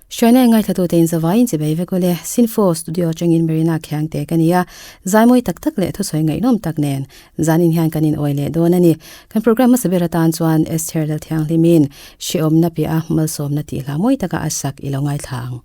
Hruaina ngaithla te in zawaiin chi bei vek ule. Sinfo Studio atangin Marina Khiang te ka ni a, zaimawi tak tak leh thusawi ngaihnawm tak nen zanin hian kan in awi leh dawn a ni. Kan program hmasa ber atan chuan Esther Lalthianghlimin hrehawmna piah a malsawmna tih hla mawi taka a sak i lo ngaithla ang.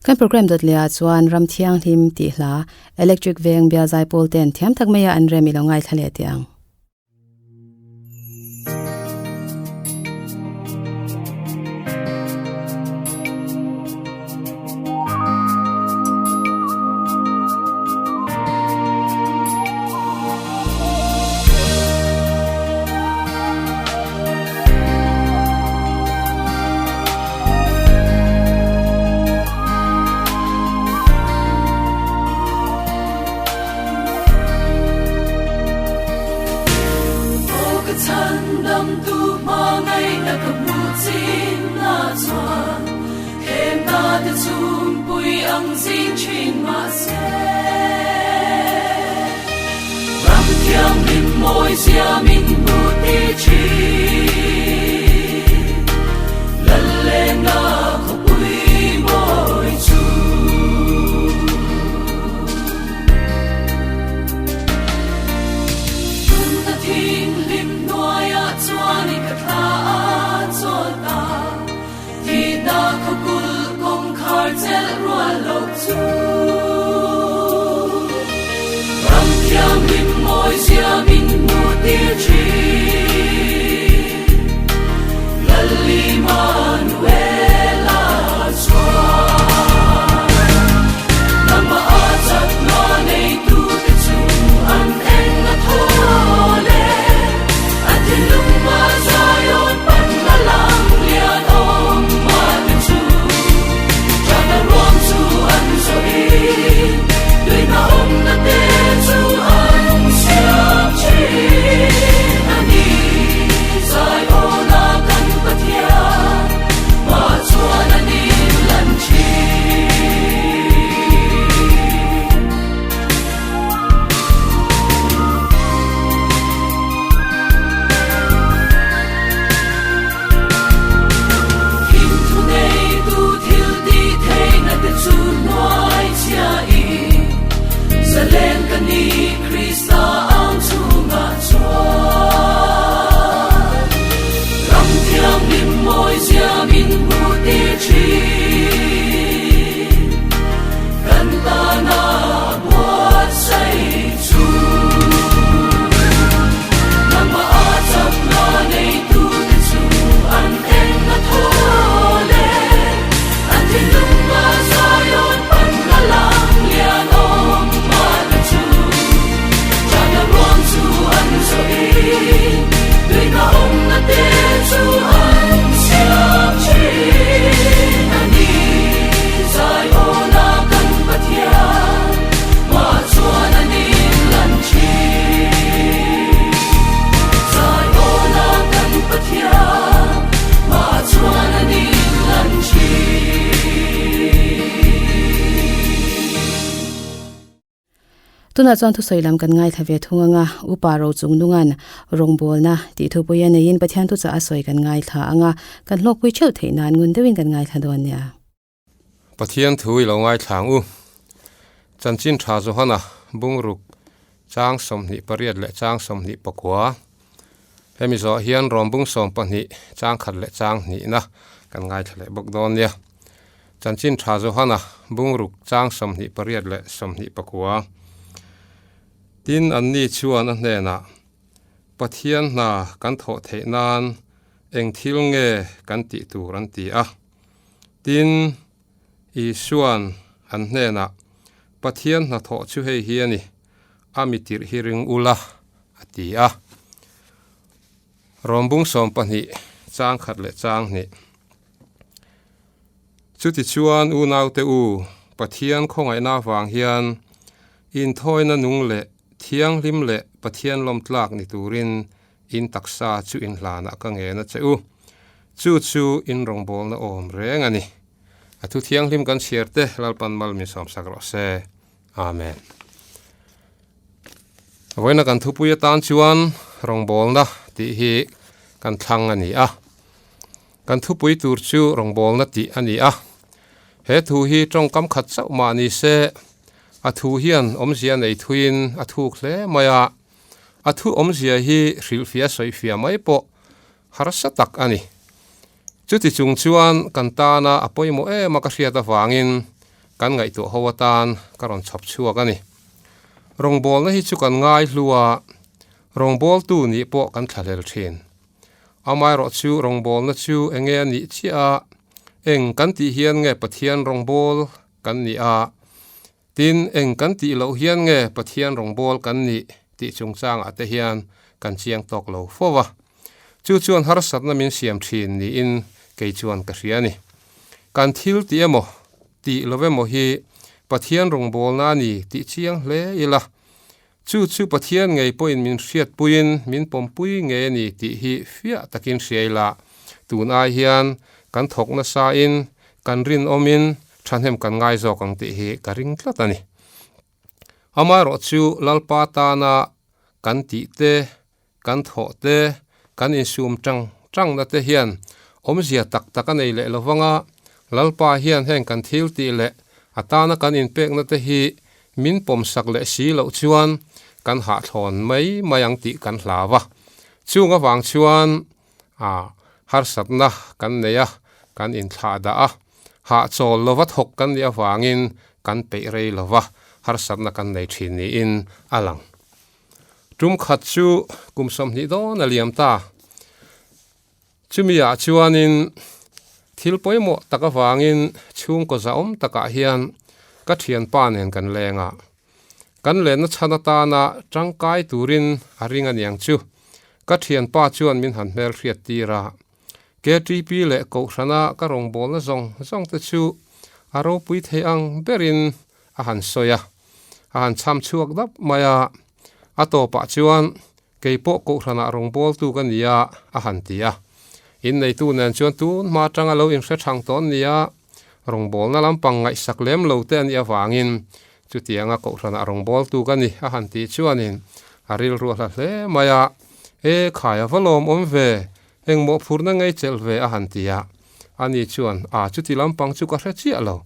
Kan program dawt leh ah chuan Ram Thianghlim tih hla Electric Veng Bial Zaipawl ten thiam tak maia an rem i lo ngaithla leh teh ang. Tunah chuan thusawi lam kan ngaithla ve thung anga, Upa Rochung Nungan rawngbawlna tih thupui a neiin Pathian thuchah a sawi kan ngaithla anga, kan hlawkpui theuh theih nan ngun deuhin kan ngaithla dawn nia. Pathian thu i lo ngaithla ang u. Chanchin tha Johana bungruk chang 28 leh chang 29. Hemi zawh hian rawm bung 12 chang khat leh chang hnihna kan ngaithla leh bawk dawn nia. Chanchin tha Johana bungruk chang 28 leh 29. Tin, anni chuan a hnenah, Pathian hna kan thawh theih nan eng thil nge kan tih tur an ti a. Tin, Isua'n an hnenah, Pathian hnathawh chu hei hi a ni, a mi tirh hi ring ula, a ti a. Rawmbung 12, chang khat leh chang hnih. Chutichuan unaute u, Pathian khawngaihna avang hian inthawina nung leh thianghlim leh Pathian lawmtlak ni turin In taksa chu in hlanah ka ngen a che u. Chu chu in rawngbawlna awm reng a ni. A thu thianghlim kan chhiar te Lalpan mal min sawmsak rawh se. Amen. Vawiina kan thupui atan chuan rawngbawlna tih hi kan thlang a ni a. Kan thupui tur chu rawngbawlna tih a ni a. He thu hi tawngkam khat chauh mah ni se, a thu hian awmzia nei thuiin a thuk hle mai a. A thu awmzia hi hrilhfiah sawifiah mai pawh harsa tak a ni. Chuti chung chuan kan tana a pawimawh em a ka hriat avangin. kan ngaihtuah ho atan ka rawn chhawp chhuak a ni. Rawngbawlna hi chu kan ngai hlu a, rawngbawltu nih pawh kan thlahlel thin. Amaherawh chu rawngbawlna chu enge a nih chiah a, eng kan tih hian nge Pathian rawngbâwl kan nih a, tin eng kan tih loh hian nge Pathian rawngbâwl kan nih tih chungchangah te hian kan chiang tawk lo fo va. Chu chuan harsatna min siam thin niin kei chuan ka hria a ni. Kan thil tih emaw tih lo emaw hi Pathian rawngbawlna a ni tih chiang hle ila, chu chu Pathian ngei pawhin min hriatpuiin min pawmpui ngei a ni tih hi fiah takin hria ila, tun ai hian kan thawk nasain kan rinawmin thahnem kan ngai zawk ang tih hi ka ring tlat a ni. Amaherawh chu Lalpa tana kan tih te, kan thawh te, kan insum tang tangna te hian awmzia tak tak a nei leh lo vanga, Lalpa hian heng kan thil tih leh a tana kan inpekna te hi min pawmsak leh si loh chuan kan hahthlawn mai mai ang tih kan hlau a. Chung avang chuan a harsatna kan nei a, kan inthlah dah a, hahchawl lova thawk kan nih avangin kan peih rei lova harsatna kan nei thin niin a lang. Tum khat chu kum 20 dawn a liam ta. Chumi ah chuanin thil pawimawh tak avangin chhungkaw zahawm takah hian ka thianpa nen kan leng a. Kan lenna chhan atana tangkai turin a ring aniang chu. Ka thianpa chuan min han hmelhriat tir a. KTP leh Kohhrana ka rawngbawlna zawng zawng te chu a ropui thei ang berin a han sawi a, a han chham chhuak dap mai a. A tawpah chuan kei pawh Kohhranah rawngbawltu ka ni a, a han ti a. Inneitu nen chuan tun hma atanga lo inhre thang tawn nia rawngbawlna lampang ngaihsak lem lo te a nih avangin chutianga Kohhranah rawngbawltu ka ni a han tih chuanin a rilru a hla hle mai a, E khai a va lawmawm ve, Engmawh phurna ngei chelh ve a han ti a, ani chuan, A, chuti lampang chu ka hre chiah lo.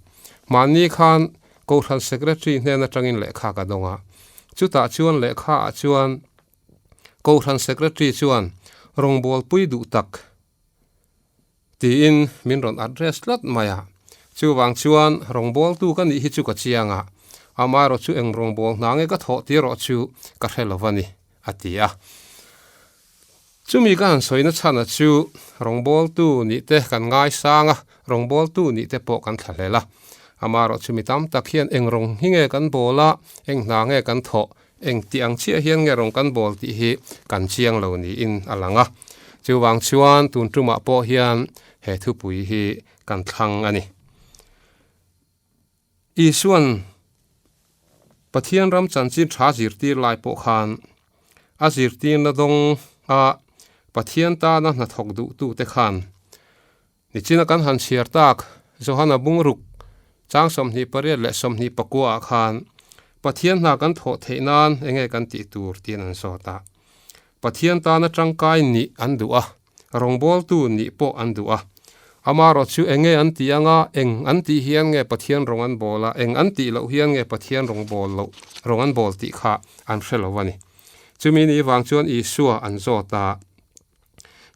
Mahni khan Kohhran Secretary hnen atangin lehkha ka dawng a. Chutah chuan lehkha ah chuan Kohhran Secretary chuan rawngbawlpui duh tak tiin min rawn address tlat mai a. Chuvang chuan rawngbawltu ka nih hi chu ka chiang a, amaherawh chu eng rawngbâwl hna nge ka thawh tir erawh chu ka hre lo va ni, a ti a. Chumi ka han sawina chhana chu rawngbawltu nih te kan ngaisang a, rawngbawltu nih te pawh kan thlahlel a. Amaherawh chu mi tam tak hian eng rawng hi nge kan bawl a, eng hna nge kan thawh, eng tih ang chiah hian nge rawng kan bawl tih hi kan chiang lo niin a lang a. Chuvang chuan tun tumah pawh hian he thupui hi kan thlang a ni. Isua'n Pathian ram chanchin tha zirtir lai pawh khan a zirtirna dawng a Pathian tana hnathawk duhtute khan nichina kan han chhiar tak Johana bungruk chang 28 leh 29 ah khan Pathian hna kan thawh theih nan enge kan tih tur tiin an zawt a. Pathian tana tangkai nih an duh a. Rawngbawltu nih pawh an duh a. Amaherawh chu enge an tih anga, eng an tih hian nge Pathian rawng an bawl a, eng an tih loh hian nge Pathian rawng bawl loh, rawng an bawl tih kha an hre lo a ni. Chumi ni vang chuan Isua an zawt a.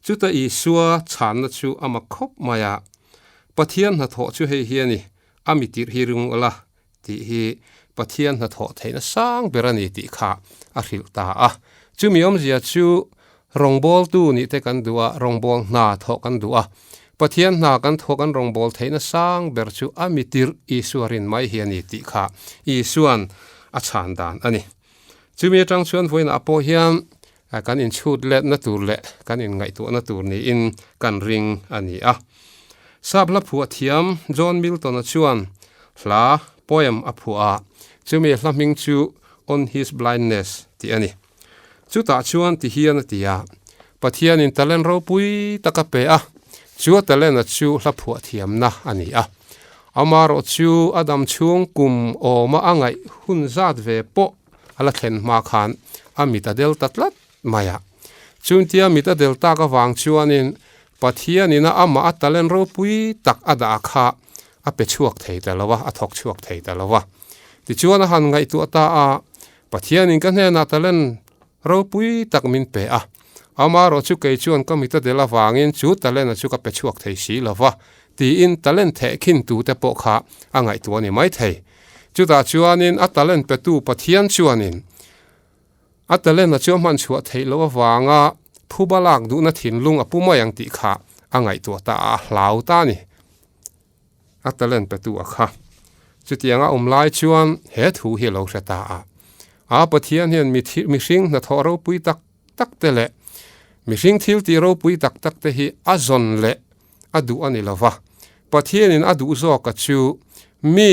Chuta Isua chhanna chu a mak khawp mai a, Pathian hnathawh chu hei hi a ni, a mitirh hi ring ula tih hi Pathian hnathawh theihna sang ber a ni tih kha a hrilh ta a. Chumi awmzia chu rawngbawltu nih te kan duh a, rawngbâwl hna thawh kan duh a. Pathian hna kan thawh kan rawngbâwl theihna sang ber chu a mitirh Isua rin mai hi a ni tih kha Isua'n a chhan dan a ni. Chumi atang chuan vawiinah pawh hian kan inchhut letna tur leh kan inngaihtuahna tur niin kan ring a ni a. Sap hla phuah thiam John Milton-a chuan hla, poem, a phuah a, chumi hla hming chu On His Blindness tih a ni. Chutah chuan ti hian a ti a, Pathianin talent ropui tak a pe a, chu a talent-a chu hla phuah thiamna a ni a. Amaherawh chu a dam chhung kum awma a ngaih hun zat ve pawh a la thlen hma khan a mit a del ta tlat mai a. Chungtia mit a del tak avang chuanin Pathianin a amah a talent ropui tak a dah kha a pe chhuak thei ta lo a, a thawk chhuak thei ta lo a. Tichuan a han ngaihtuah ta a, Pathianin ka hnenah talent ropui tak min pe a, amaherawh chu kei chuan ka mit a del avangin chu talent-a chu ka pe chhuak thei si lo va. tiin talent thehkhin tute pawh kha a ngaihtuah a ni maithei. Chutah chuanin a talent petu Pathian chuanin a talent a chu a hman chhuah theih loh avanga phuba lak duhna thinlung a pu mai ang tih kha a ngaihtuah ta a, a hlau ta a ni. A talent petu a kha. Chutianga awm lai chuan he thu hi a lo hre ta a. A Pathian hian mihring hnathawh ropui tak tak te leh mihring thil tih ropui tak tak te hi a zawn leh a duh a ni lo va. Pathianin a duh zawka chu mi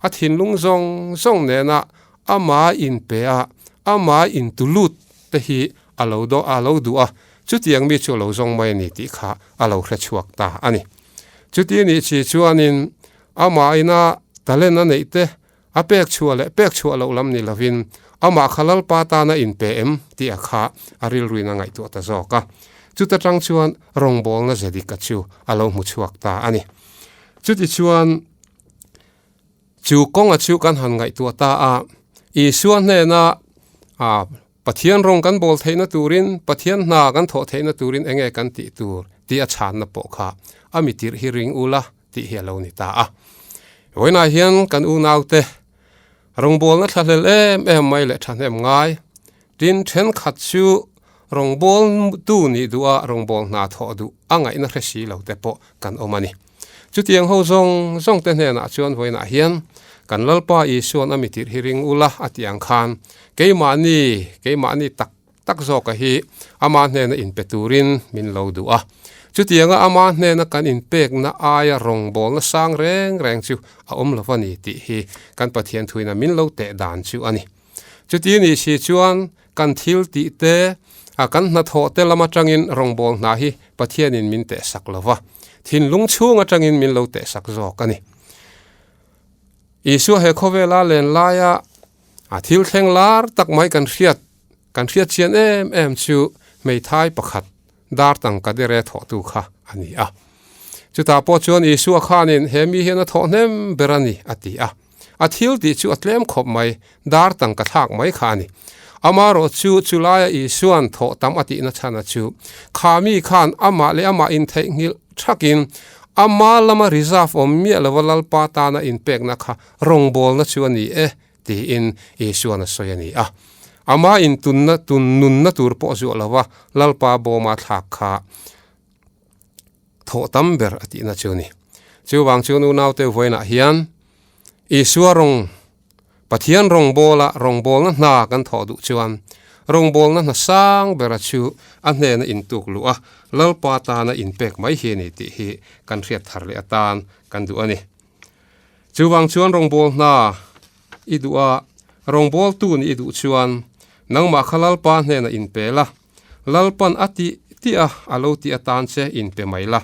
a thinlung zawng zawng nena ama inpe a, ama intulut te hi a lo do a lo duh a, chutiang mi chu a lo zawng mai a ni tih kha a lo hre chhuak ta a ni. Chuti nih chi chuanin amah ina talent a neih te A pek chhuah leh pek chhuah loh lam ni lovin amah kha Lalpa tana inpe em tih a kha a rilruin a ngaihtuah ta zawk a. Chuta tang chuan rawngbawlna ze dik a chu a lo hmu chhuak ta a ni. Chutichuan chu kawnga chu kan han ngaihtuah ta a, Isua hnena a Pathian rawng kan bawl theihna turin, Pathian hna kan thawh theihna turin enge kan tih tur tih a chhanna pawh kha a mitirh hi ring ula tih hi a lo ni ta a. Vawiinah hian kan unaute rawngbawlna thlahlel em em mai leh thahnem ngai, tin thenkhat chu rawngbawltu nih duha rawngbâwl hna thawh duh a ngaihna hre si lo te pawh kan awm a ni. Chutiang ho zawng zawng te hnenah chuan vawiinah hian kan Lalpa Isua'n a mitirh hi ring ula a tih ang khan keimahni, keimahni tak tak zawka hi ama hnena inpe turin min lo duh a. Chutianga ama hnena kan inpekna aia rawngbawlna sang reng reng chu a awm lo a ni tih hi kan Pathian thuina min lo teh dan chu a ni. Chuti nih si chuan kan thil tih te, kan hnathawh te lam atangin rawngbâwl hna hi Pathianin min tehsak lo va, thinlung chhung atangin min lo tehsak zawk a ni. Isua he khawvela len laia a thil thleng lar tak mai kan hriat kan hriat chian em em chu hmeithai pakhat dar tangka dere thawhtu kha a ni a. Chutah pawh chuan Isua khanin he mi hian a thawh hnem ber a ni a ti a. A thil tih chu a tlem khawp mai, dar tangka thlak mai kha a ni. Amaherawh chu chulaia Isua'n thawh tam a tihna chhana chu kha mi khan amah leh amah intheihnghilh thakin ama lama reserve awm miah lova Lalpa tana inpekna kha rawngbawlna chu a ni e tiin Isua'n a sawi a ni a. Ama intunna tun nunna tur pawh zuah lova Lalpa bawma thlak kha thawh tam ber a tihna chu a ni. Chuvang chuan unaute vawiinah hian Isua rawng, Pathian rawngbawla rawngbawlna hna kan thawh duh chuan rawngbawlna hna sang bera chu a hnena intuk luh a, Lalpa tana inpek mai hi a ni tih hi kan hriat thar leh atan kan duh a ni. Chuvang chuan rawngbâwl hna i duh a, rawngbâwltu nih i duh chuan nangmah kha Lalpa hnênah inpe la, Lalpan a tih tih a, a lo tih atân che inpe mai la.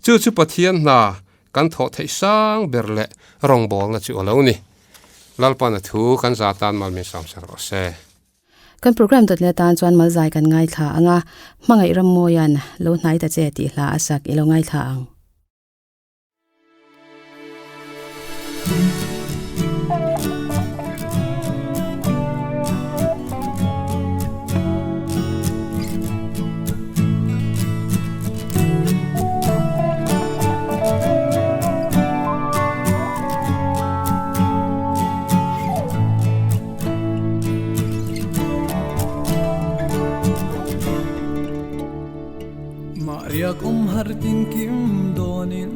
Chu chu Pathian hna kan thawh theih sang ber leh rawngbâwlna chu a lo ni. Lalpan a thu kan za tân mal min sâwm ser rawh se. Kan program dawt leh atan chuan Malzai kan ngaithla ang a, Hmangaih Rammawia'n lo hnai ta che tih hla a sak i lo ngaithla ang. Mahriak awm har tin kim dawnin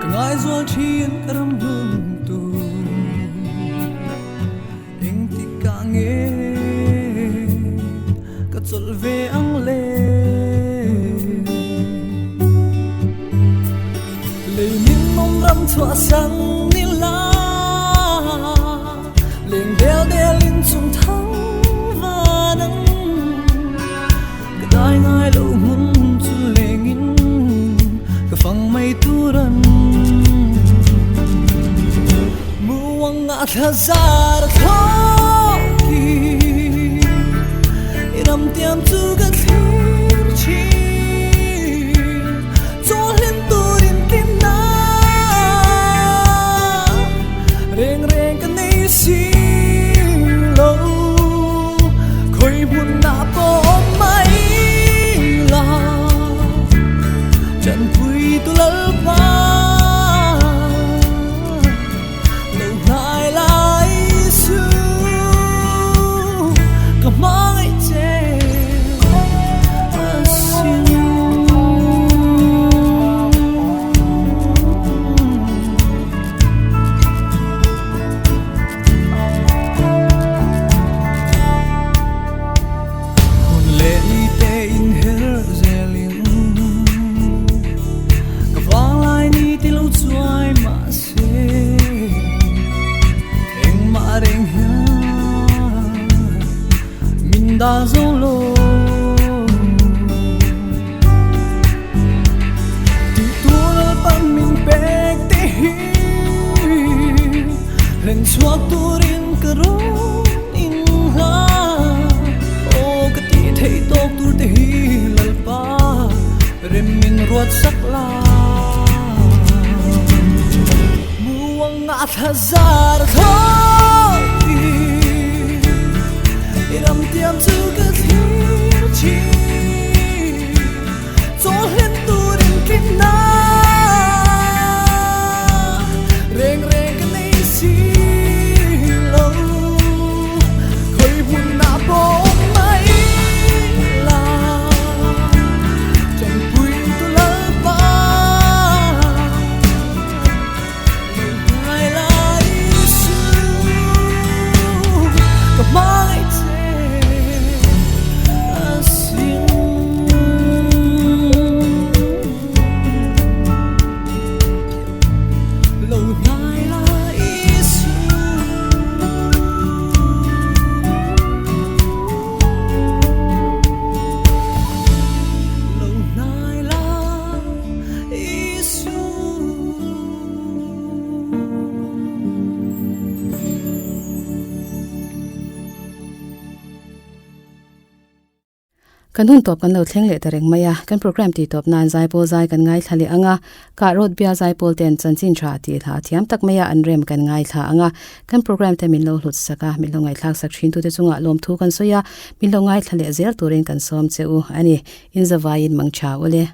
ka ngaizual thin ka ram hlun tur engtik ah nge ka chawlh ve ang le Lei min awm ram chhuah sang ni la Leng del del in chung thang van ang Ka dai ngai lo hmun chu leng in ka fang mai tur an Muang ngah thla zar thlawh ki I ram tiam chu ka thlir thin Chaw hlim turin tlin na Reng reng ka nei si lo Khawi hmun ah pawh awm mai la Chan. dal zo lo Ti tu lal pan min pek te hi Len chuak turin ka ron in hla O ka ti thei tok tur te hi lal pa Rem min ruat sak la Muang nga thazar thoi Iram tiam chu ka thlir chi Zo hlen turin kin na Reng reng ka nei si lo Khoi hun na bo mai la Chẳng pui tu lal pa Lại lại su Ka mai che asin Lâu nai la isu Lâu nai la isu Kan hun tawp kan lo thleng leh ta reng mai a, kan program tih tawp nan zaipawl zai kan ngaithla leh ang a, kah rawt bia zaipawl ten chanchin tha tih hla thiam tak mai a an rem kan ngaithla ang a, kan program te min lo hlut sak a, min lo ngaihthlak sak thin tute chungah lawmthu kan sawi a, min lo ngaithla leh zel turin kan sawm che u a ni, inzavaiin mang tha ule.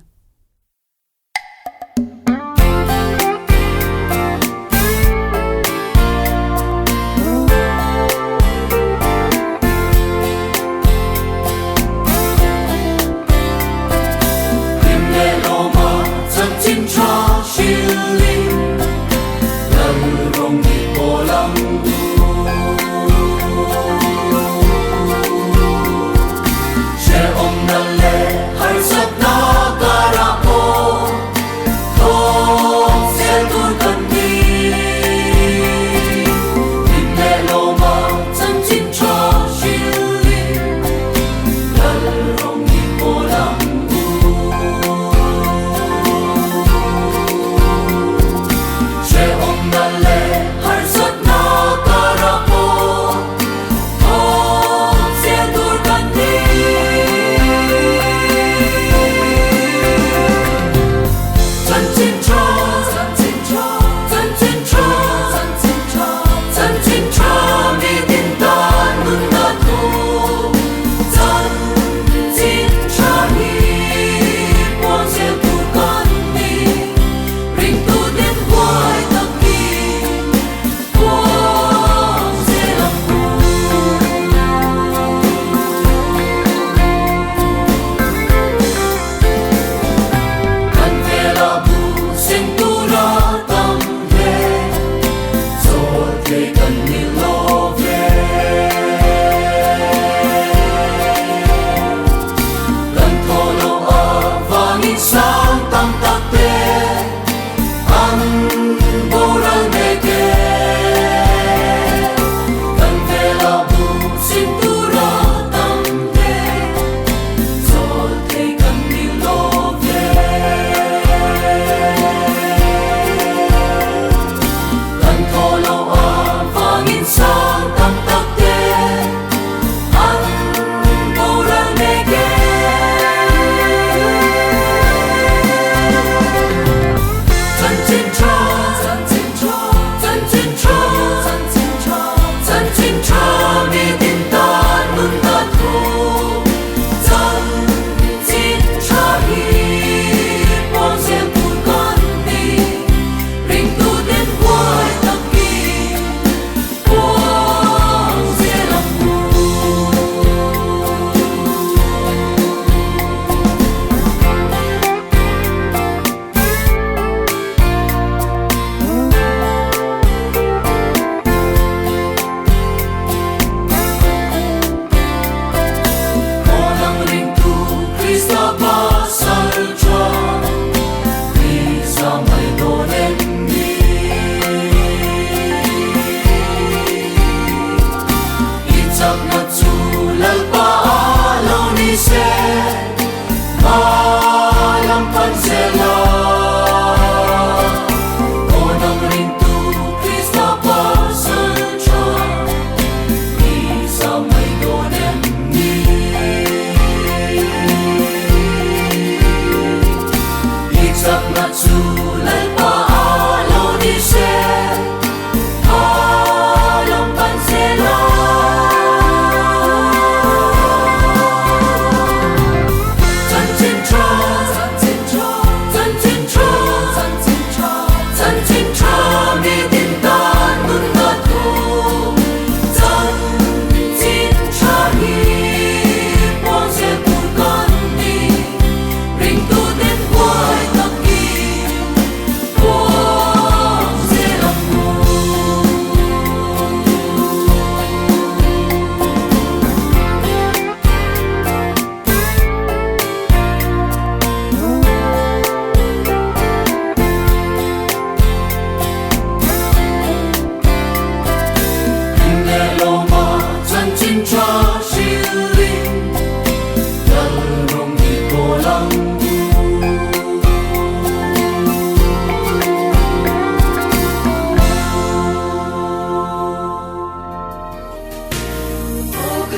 Chak na chu lal pa.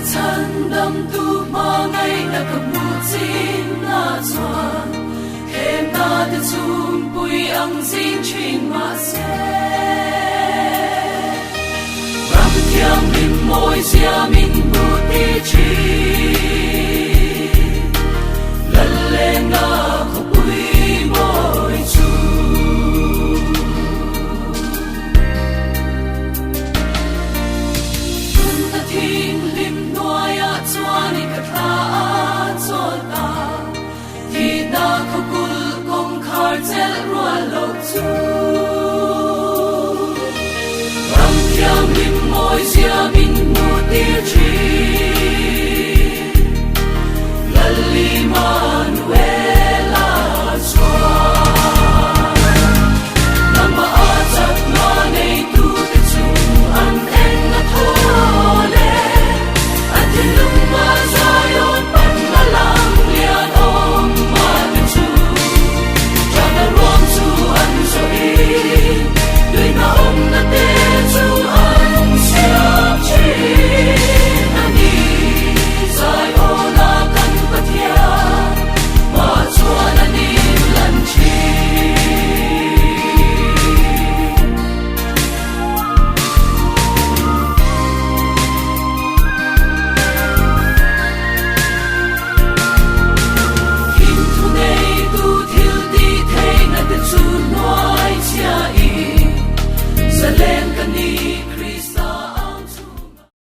Ka chhandamtu hmangaihna ka hmuh chinna chuan Thlemna te chhungpui ang zing thin mahse Ram thianghlim mawi zia min hmu ti thin Lallenga khawpui mawi chu. Nunna thinghlim hnuaiah chuan i ka thla a chawl ta, thihna khawkulh kawngkhar chelh rual lo.